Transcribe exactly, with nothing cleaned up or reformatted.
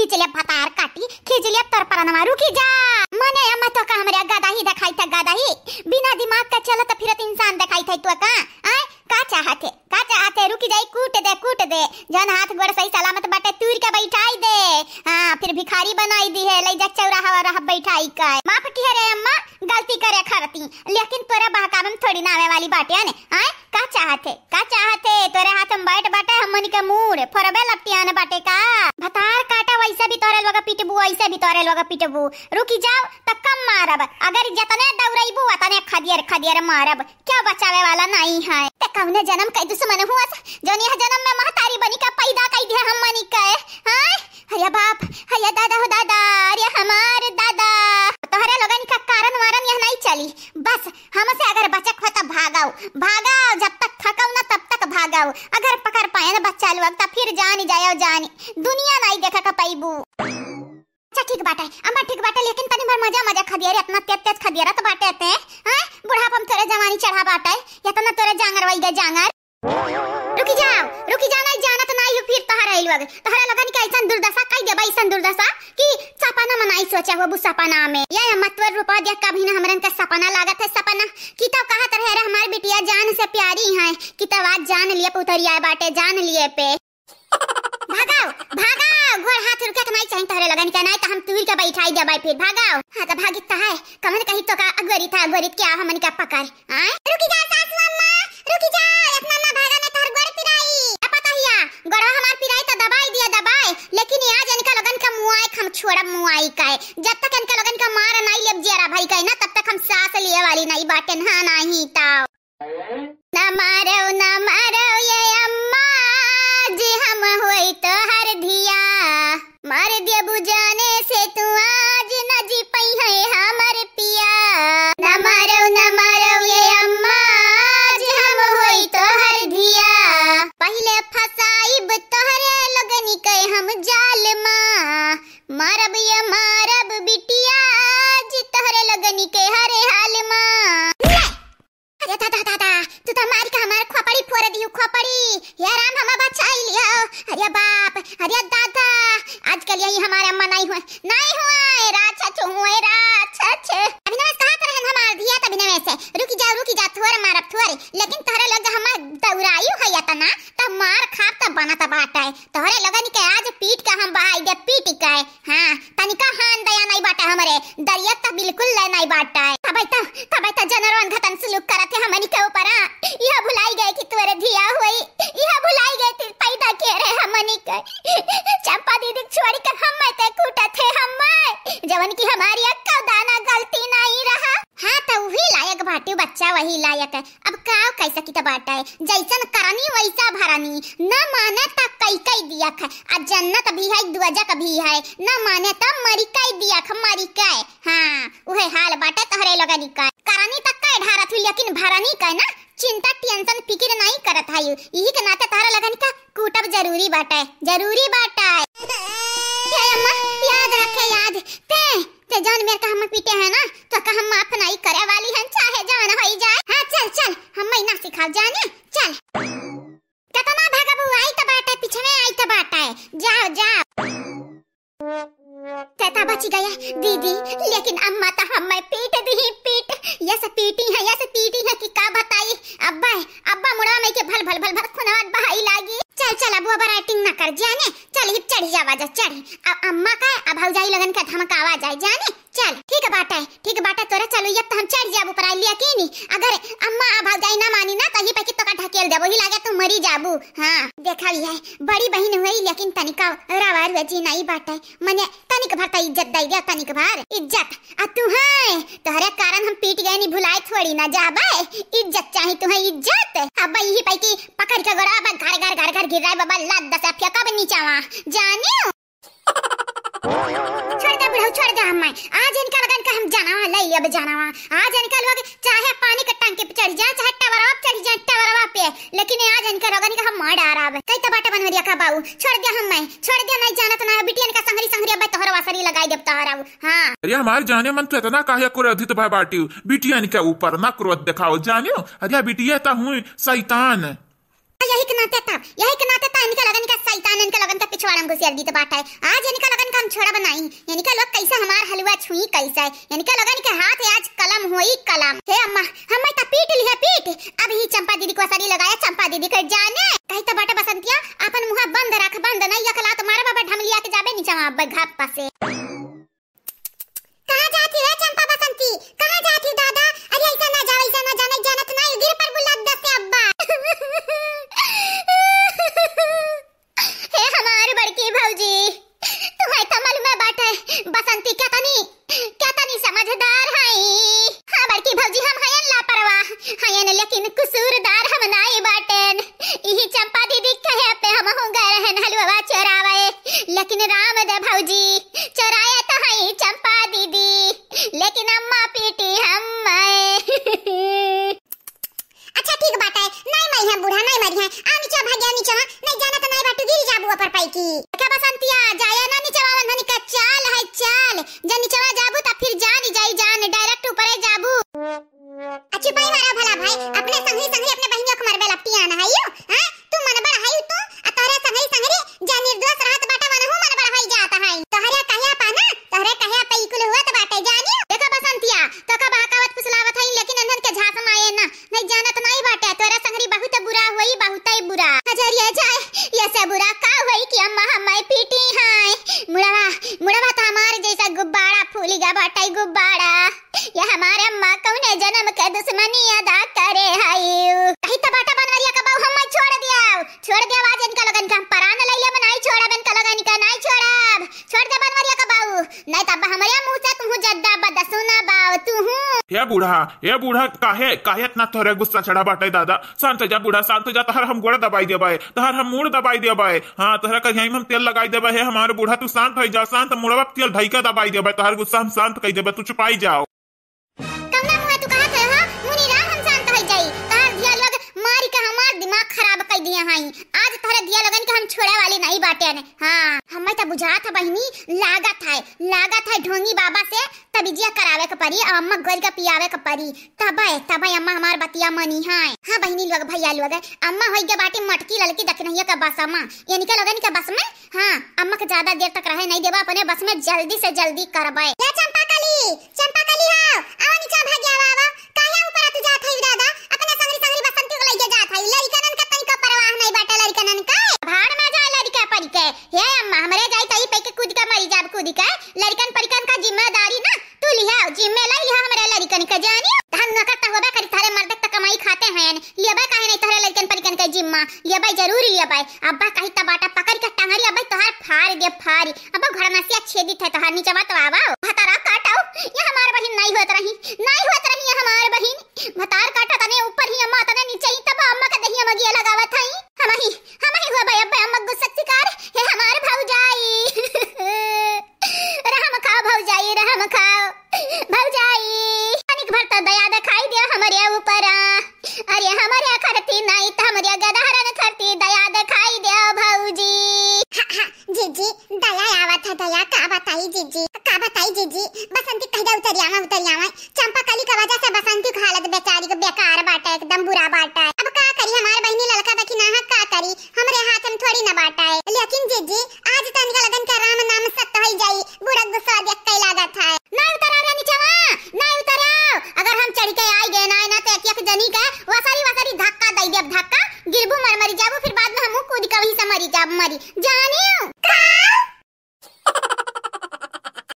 खींच ले भतार काटी, खींच ले तोर परनवा, रुकी जा। मने अम्मा तोका हमरे गदही देखाई थे, गदही। बिना दिमाग का चलत फिरत इंसान देखाई थे तोका। आय, का चाहत है, का चाहत है? रुकी जाई, कूट दे, कूट दे। जौन हाथ गोड़ सही सलामत बाटे, तूर के बैठाई दे। हाँ, फिर भिखारी बनाई दिहे, लई जा चौराहा वौराहा बैठाई के। माफ किहे रे अम्मा, गलती करे खरती, लेकिन तोरे बहकावे में थोड़ी ना आवे वाली बाटे ने। आय, का चाहत है, का चाहत है? तोरे हाथ में बैठ बाटे, हमनी के मूड़ फोरबे लपटियान बाटे का? भतार काटा, वैसे भी तोरे लोग पिटबू, वैसे भी तोरे लोग पिटबू। रुकी जाओ, त कम मारब, अगर जतने दौड़ैबू, वतने खदियर खदियर मारब। क्या बचावे वाला नहीं है? ते कौने जन्म के दुश्मन हुआ सा, जौन यह जन्म में महतारी बनी का पैदा कई दिया हमनी के? हाँ? अरे बाप, अरे दादा हो दादा, अरे हमार दादा। तोहरे लोगन का कारण वारन यह नहीं चली। बस हमसे अगर बचक हो तब भागाओ, भागाओ, जब तक थकाओ ना तब तक भागाओ। अगर पकड़ पाए ना बच्चा लोग तब फिर जानी जाओ जानी, दुनिया नहीं देखा का पैबू। अच्छा ठीक बाटे अम्मा, ठीक बाटे, लेकिन तनी भर मजा मजा खदिया रे, इतना तेज तेज खदिया रत बाटे ते, हैं? बुढ़ापा में तोरे जवानी चढ़ा बाटे, इतना तोरे जांगर वही गए जांगर। रुकी जाओ, रुकी जाओ, नहीं जानत नहीं हो फिर तोहरा ई लोग, तोहरा लोगन के ऐसन दुर्दशा कई देबा, ऐसन दुर्दशा कि सपना में नहीं सोचा होबू सपना में। ये अम्मा तोर रूपा देख कभी ना हमरन का सपना लागत है, सपना कि तब कहत रहे रे हमार बिटिया जान से प्यारी है, कि तब आज जान लिए पुतरिया बाटे, जान लिए पे। भागाओ, भागाओ, गोड़ हाथ रुके के नहीं चाहिए तोहरे लगन के, नहीं तो हम तूर के बैठाई देबै फिर, भागाओ। हाँ, तो भागित तो है, कमन कही तो का अगोरी था, अगोरी क्या हमन का पकड़, आय? रुकी जा सासू अम्मा, रुकी जा, इतना ना भागा ने तोहर गोड़ पिराई। अब पता हिया, गोड़वा हमार पिराई तो दबाई दिया, दबाई, लेकिन ये आज इनका लगन का मुआई हम छोड़ब मुआई का है। जब तक इनका लगन का मार नहीं लेब जियरा भाई का है ना, तब तक हम सांस लिए वाली नहीं बाटेन, हाँ नहीं तो। ना मारौ, ना मारौ ये अम्मा, आज हम होई तोहर धिया। मार देबू जाने से तू आज, न जी पइहैं हमर पिया। ना मारौ, ना मारौ ये अम्मा, आज हम होई तोहर धिया। पहिले फसाइब तोहरे लोगनी के हम जाल मा। मारब ये मारब बिटिया, आज तोहरे लोगनी के हरे हाल मा। अरे दादा, दादा, तू तो मारी का हमार खोपड़ी फोड़ दियो, खोपड़ी। हे राम, हमा बचाई लियो। अरे बाप, अरे दादा, आजकल यही हमारे अम्मा नहीं हुए, नहीं हुए, राक्षस हुए, राक्षस। अभी नवेश कहा तरह हमार धिया, तभी नवेश है। रुकी जा, रुकी जा, थोर मारब, थोर। लेकिन तोहरे लोग हमार दौड़ाई है इतना, तब मार खाब तब बनत बाटे। तोहरे लोगन के आज पीट के हम बहाई दे, पीट के। हाँ, तनिका हान दया नहीं बाटे हमरे, दरिया त बिल्कुल ले नहीं बाटे। तबै त, तबै त जनरवन घतन सुलूक करत है हमनी के ऊपर, हाँ। यह भुलाई गए कि तोरे धिया हुई, यह भुलाई गए कि पैदा के रहे हमनी के। चंपा दीदी छोड़ के हम ते कूटत है हम, जवन की हमारी अक्का दाना गलती नहीं रहा। हाँ, त वही लायक बाटे बच्चा, वही लायक है। अब का कह सकित बाटे, जैसन करनी वैसा भरनी, न माने त कई कई दियक, आ जन्नत भी है, दोजख भी है, न माने त मरी कई दियक, मरी कई। हाँ, उहे हाल बाटे तोहरे लोगनी का। करनी त कई ढारत हुई, लेकिन भरनी का ना चिंता, tension, फिकिर नहीं करत है। यही के नाते तोहरे लोगन का कूटब जरूरी बाटे, जरूरी बाटे। हे अम्मा, याद रखे, याद। ते ते जौन मेर का हम पीटे है ना, तो का हम माफ नहीं करे वाली हन, चाहे जौन होई जाए। हाँ, चल, चल, हम ना सिखाओ जाने, चल। केतना भगबू, आई त बाटे, पिछवे आई त बाटे, जाओ, जाओ। ते त बची गया दीदी, लेकिन अम्मा त हम्मे पीट दिही, पीट, यस पीटी है, यस पीटी है कि का बताई। अब्बा, अब्बा मुड़वा में के भल, भल, भल, भल खुनवा बहाई लागी। चल, चल, अब ओवर acting ना कर जाने, चल, ई चढ़ जावा जा, चढ़। अब अम्मा का, अब भौजाई लगन का धमकावा जाए, जाने? चल, ठीक बाटे, ठीक बाटे, तोरा चलो, अब तो हम चढ़ जाब ऊपर, लेकिन अगर अम्मा आ भौजाई ना मानी ना, तो ही पैकी तोका ढकेल देबो, ही लागे तू मरी जाबू। हाँ, देखा भी है, बड़ी बहिन हुई, लेकिन तनिका रवा रुआ जी नहीं बाटे, मने तनिक भर त इज्जत दे दिया, तनिक भर इज्जत। आ तू है, तोहरे कारण हम पीट गए नी, भुलाए थोड़ी ना जाबे। इज्जत चाही तू है, इज्जत। अब यही पैकी पकड़ के गोड़ा बा, घर, घर, घर, घर गिर रहा है बाबा, लात दस फेंका बे नीचावा, जाने। छोड़ दे बुढ़ऊ, छोड़ दे हम्मे। आज इनका लगन का हम जानवा, ले अब जानवा। आज इनका लोग चाहे पानी के टंकी पे चढ़ जाए, चाहे टवरवा पे चढ़ जाए, टवरवा पे, लेकिन आज इनका लोगन का हम मार डारब। कई त बाटे बनवरिया का बाऊ, छोड़ दे हम्मे, छोड़ दे, नहीं जानत ना, बिटियन का संगरी संगरी अब तोहर वासरी लगाई देब तोहर आऊ। हाँ। अरे हमार जाने मन, तू इतना काहे क्रोधित भय बाटियो? बिटियन के ऊपर ना क्रोध दिखाओ, जानियो। अरे बिटिया त हुई शैतान। यही के नाते त, यही के नाते त इनके लगन का शैतान, इनके लगन का पिछवाड़ा में घुसेड़ दीत बाटे। आज इनके लगन का छोड़ा बनाई, यानी का लोग कैसे हमार हलवा छुई कैसे, यानी का लोगन के हाथ आज कलम होई कलम। हे अम्मा, हमें त पीट लिहे पीट, अब ही चंपा दीदी को सरी लगाया, चंपा दीदी के जाने। कही त बाटे बसंतिया, अपन मुँह बंद रख, बंद नहीं, एक लात मारे बाबा ढमलिया के जाबे नीचे वहाँ घाप से। कहाँ जात ही रे चंपा बसंती? कहाँ जात ही दादा? अरे ऐसा ना जाओ, ऐसा ना जाओ, नहीं जानत ना, गिर पर बुला दस से अब्बा। हे हमार बड़की भौजी, तुम्हें तो मालूम है बाटे, बसंती केतनी, केतनी समझदार हई। हाँ बड़की भौजी, हम हयन लापरवाह, हयन लेकिन कसूरदार हम नाई बाटेन। इही चंपा दीदी कहे पे हम हूँ गए रहन हलवा चोरावे, लेकिन राम दे भौजी, चोराए तो हई चंपा दीदी, लेकिन अम्मा पीटी हम्मे। अच्छा ठीक बाटे, नहीं मरी है बूढ़ा, नहीं मरी है। आ नीचे भाग्या नीचे, नहीं जाना तो नहीं बाटू गिर जाबू ऊपर पैकी। देखा बसंतिया, जाया ना नीचे, वंधनी का चाल है चाल, जब नीचे जाबू तब फिर जान जाई जान, direct ऊपर जाबू। अच्छी पाई मारा भला भाई, अपने संगी संगी अपने बहिनियों को मरबे लपटियान है यू, हैं? तू मन बड़ है यू तू, आ तोहरे संगी संगरी जे निर्दोष रहत बाटा वनहु मन बड़ होई जात है। तोहरे कहिया पा ना, तोहरे कहिया पे इकुल हुआ तो बाटे जानी। देखा बसंतिया, तो का बहकावत फुसलावत है, लेकिन अंधन के झांस माये ना, नहीं जानत नहीं बाटे, तोहरे संगरी बहुत बुरा होई, बहुत ही बुरा। हजरिया जाए, ये से बुरा का होई कि अम्मा हमें पीटी है। मुड़वा, मुड़वा तो हमार जैसा गुब्बारा फूली गा बाटे गुब्बारा। ये हमारे अम्मा कौने जन्म के दुश्मनी अदा करे हई। कही त बाटा बनवरिया का बाऊ, हम्मे छोड़ दियाओ, छोड़ दियाओ, आज इनका लोगन का हम परान लइले में नाई छोड़ब, इनका लोगन का नाई छोड़ब, छोड़ दे बनवरिया का बाऊ, नहीं तब हमरे मुंह से तुहू जद्दा बदसुना बाऊ तुहू। हे बूढ़ा, हे बूढ़ा, काहे, काहे इतना तोहरे गुस्सा चढ़ा बाटे दादा? शांत हो जा बूढ़ा, शांत हो जा, तहर हम गोड़ दबाई देबे, तहर हम मूड़ दबाई देबे, हाँ, तोहरा कहिया में हम तेल लगाई देबे। हे हमारे बूढ़ा, तू शांत हो जा, शांत, मुड़वा तेल धई के दबाई देबे, तोहर गुस्सा हम शांत कई देबे, तू चुपाई जाओ। कौना मुँह तू कहत है, हाँ? मुनी राम हम शांत हो जाई। तोहर धिया लोग मारी के हमार दिमाग खराब कई दिए हैं। आज तोहरे धिया लोगन के हम छोड़े वाली नहीं बाटे ने। हाँ, हमें तो बुझात है बहिनी, लागत है, लागत है ढोंगी बाबा से तबिजिया करावे के परी, अब अम्मा गोरी का पियावे के परी, तबे, तबे अम्मा हमार बतिया मनी है। हाँ बहिनी लोग, भैया लोग, अम्मा होई गे बाटी मटकी ललकी दखनहिया के बस अम्मा, यानी के लोगन के बस में हाँ, अम्मा के ज्यादा देर तक रहे नहीं देबा, अपने बस में जल्दी से जल्दी करबे। ए चंपा कली, चंपा कली हो, आवा नीचा भाग्या आवा, आवा। काहे ऊपर तू जात हई दादा? अपने संगरी संगरी बसंती को लइके जात हई। लड़िकनन के तनिको परवाह नहीं बाटे लड़िकनन के। भाड़ में जाए लड़िका परिके। हे अम्मा, हमरे जाई तई पे के कूद के मरी जाब कूद के। लड़िकन परिकन का जिम्मेदारी ना तू लिहा, जिम्मे लाई लिहा हमरे लड़िकन के जानी। तहन नौकर त होबे करी, तहरे मर्द त कमाई खाते हैं। लेबे काहे नहीं तहरे लड़िकन परिकन के जिम्मा? लेबे जरूर लेबे। अब्बा कही त बाटा पकड़ के टंगरी, अब्बा तोहार फाड़ दे फाड़ी। अब्बा घरनसिया छेदित है तोहार, नीचे मत आवा। भतारा काटाओ, ये हमार बहिन नहीं होत रही, नहीं होत रही ये हमार बहिन। भतार काटा तने ऊपर ही अम्मा तने नीचे ही, तब अम्मा के दहिया मगिया लगावत हई। हम ही, हम ही होबे अब्बा अम्मा गुस्सा शिकार, हे हमार भौजाई। रहम खाओ भौजाई, रहम खाओ भौजाई। तनिक भर तो दया दिखाई दे हमरे ऊपर। अरे हमरे खरती नहीं त हमरे गदहरन खरती दया दिखाई दे भौजी। हाँ, हाँ, जीजी, दया आवत है, दया का बताई जीजी, का बताई जीजी, बसंती कह दे उतरियावा, उतरियावा। चंपा कली का वजह से बसंती की हालत बेचारी के बेकार बाटे, एकदम बुरा बाटे। अब का करी हमार बहिनी ललका दखिना है, का करी? हमरे हाथ में थोड़ी ना बाटा है। लेकिन जीजी, आज तनिका लगन के राम नाम सत्य होई जाई, बूढ़ा गुस्सा देख के लागत है। ना उतराओ रे निचवा, ना उतराओ। अगर हम चढ़ के आई गए ना, ना तो एक एक जनी के वसरी वसरी धक्का दई देब, धक्का, गिरबू मर मरी जाबू, फिर बाद में हमहू कूद के वहीं से मरी जाब, मरी जानियो।